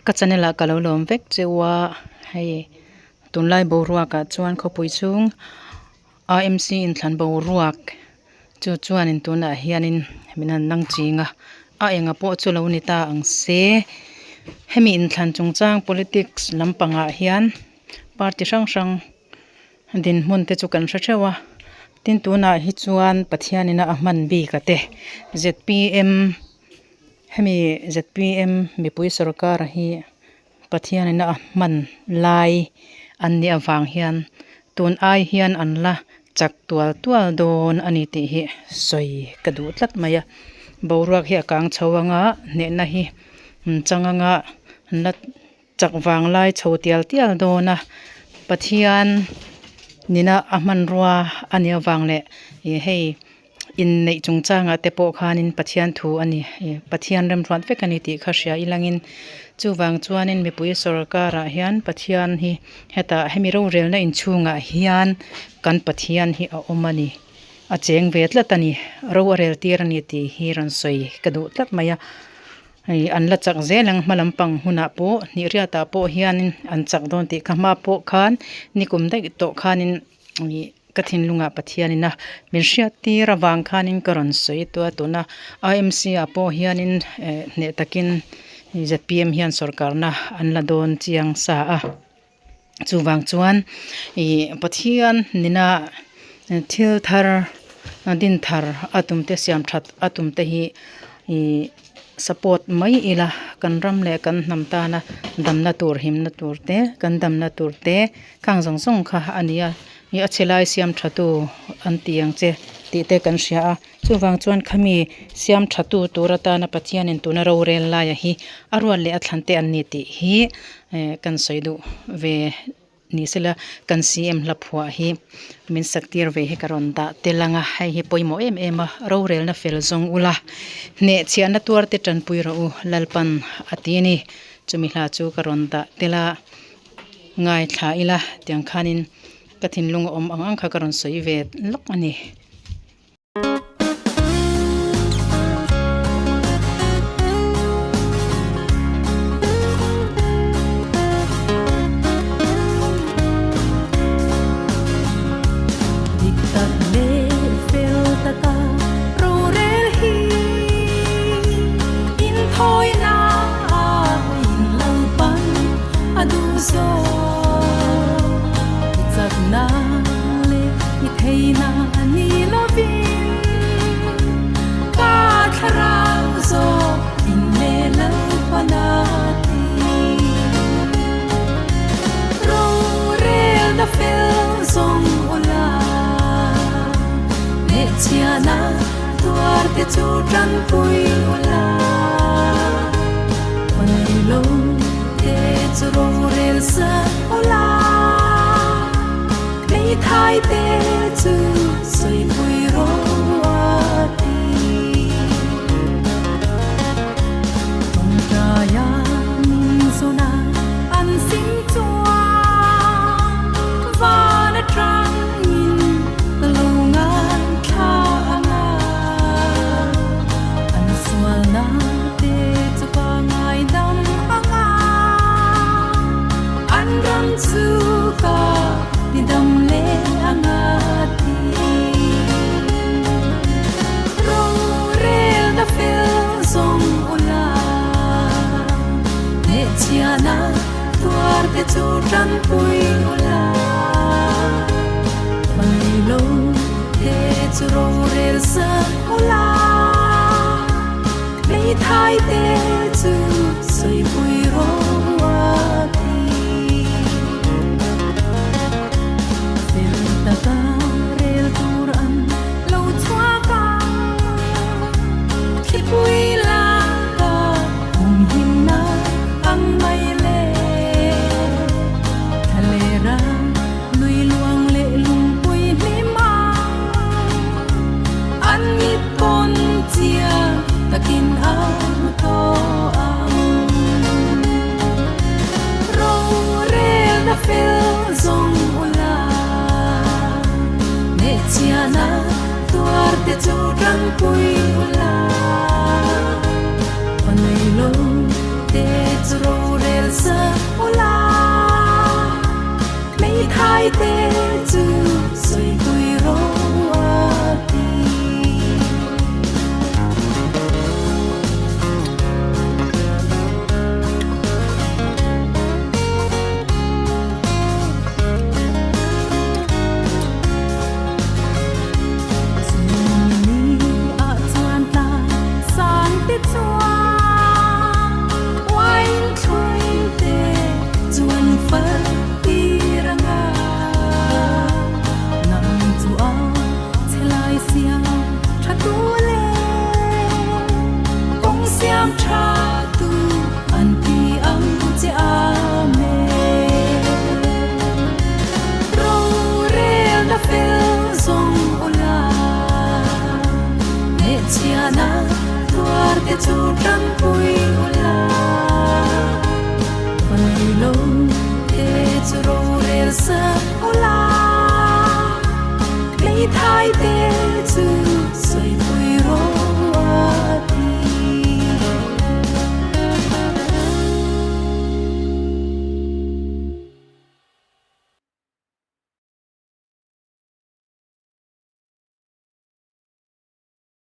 Ka channel ah ka lo lawm vek cheu a hei tunlai boruak ah chuan khawpui chhung AMC inthlan boruak chu chuanin tunah hianin min han nang ching a a enga pawh chu lo ni ta ang se hemi inthlan chungchang politics lampangah hian party hrang hrang dinhmun te chu kan hre theuh a tin tunah hi chuan Pathianina a hman bik a te zpm. Hemi zpm mipui sorkar hi Pathianin a hman lai an nih avang hian tun ai hian an la chak tual tual dawn a ni tih hi sawi ka duh tlat mai a. Boruak hi a kang chho anga hnehna hi an chang anga an la chak vang lai chho tial tial dawn a. Pathian nina a hmanrua a nih avang leh ih hei. Inneih chungchangah te pawh khanin Pathian thu a ni, Pathian remruat vek a ni tih kha hria ilangin chuvang chuanin mipui sawrkarah hian Pathian hi hetah hemi rorelna inchhungah hian kan Pathian hi a awm a ni, a cheng ve tlat a ni, ro a rel tir a ni tih hi rawn sawi ka duh tlat mai a. Hei an la chak zel ang hma lampang hunah pawh hnihriatah pawh hianin an chak dawn tih kha hma pawh khan nikum daih tawh khanin. Ih ka thinlungah Pathianin a min hriat tir avang khanin ka rawn sawi tua tuna IMC ah pawh hianin eh hneh takin zpm hian sawrkarna an la dawn chiang sa a chuvang chuan ih Pathian nena thil thar din thar a tum te siam that a tum te hi ih support mai ila kan ram leh kan hnam tana damna tur himna tur te kan damna tur te. Khang zawng zawng kha a ni a, ih a chhe lai siam tha tu an ti ang che tih te kan hria a, chuvang chuan khami siam tha tu tur atana Pathianin tuna rorel laia hi a ruat leh a thlan te an ni tih hi eh kan sawi duh ve ni sela kan CM hla phuah hi min sak tir ve hi ka rawn dah tel ang a, hei hi pawimawh em em a, rorelna fel zawng ula hnehchhiahna tuar te tanpui rawh u Lalpan a ti a ni, chumi hla chu ka rawn dah tel a. Ngaithla ila tiang khanin ka thinlung a awm ang ang kha ka rawn sawi ve lawk a ni. Dik tak leh fel taka rorel hi inthawina in Lalpan a duh zawk. I chakna leh i theihna ni lovin ka thlarau zawk in leh Lalpan a ti. Rorelna fel zawng ula hnehchhiahna tuar te chu tanpui ula. Nei lo te chu rorel sak ula, hmeithai te chu sawipui rawh a ti. Tawngtaia min zawn a an sim chuan van atangin ka lo ngaithla ang a, an sualna te chu ka ngaidam ang a, an ram chu ka tidam leh ang a ti. Rorelna fel zawng ula, hnehchhiahna tuar te chu tanpui ula, hmangaih lo te chu rorel sak ula. Hmeithai te chu sawipui rawh a ti. Fel taka rel tur an lo chhuak a, thlipui laka humhimna ang mai le. Thlalera lui luang leh lungpui hlim a, an mit. Pawn chiang takin a hmu tawh. ngai te.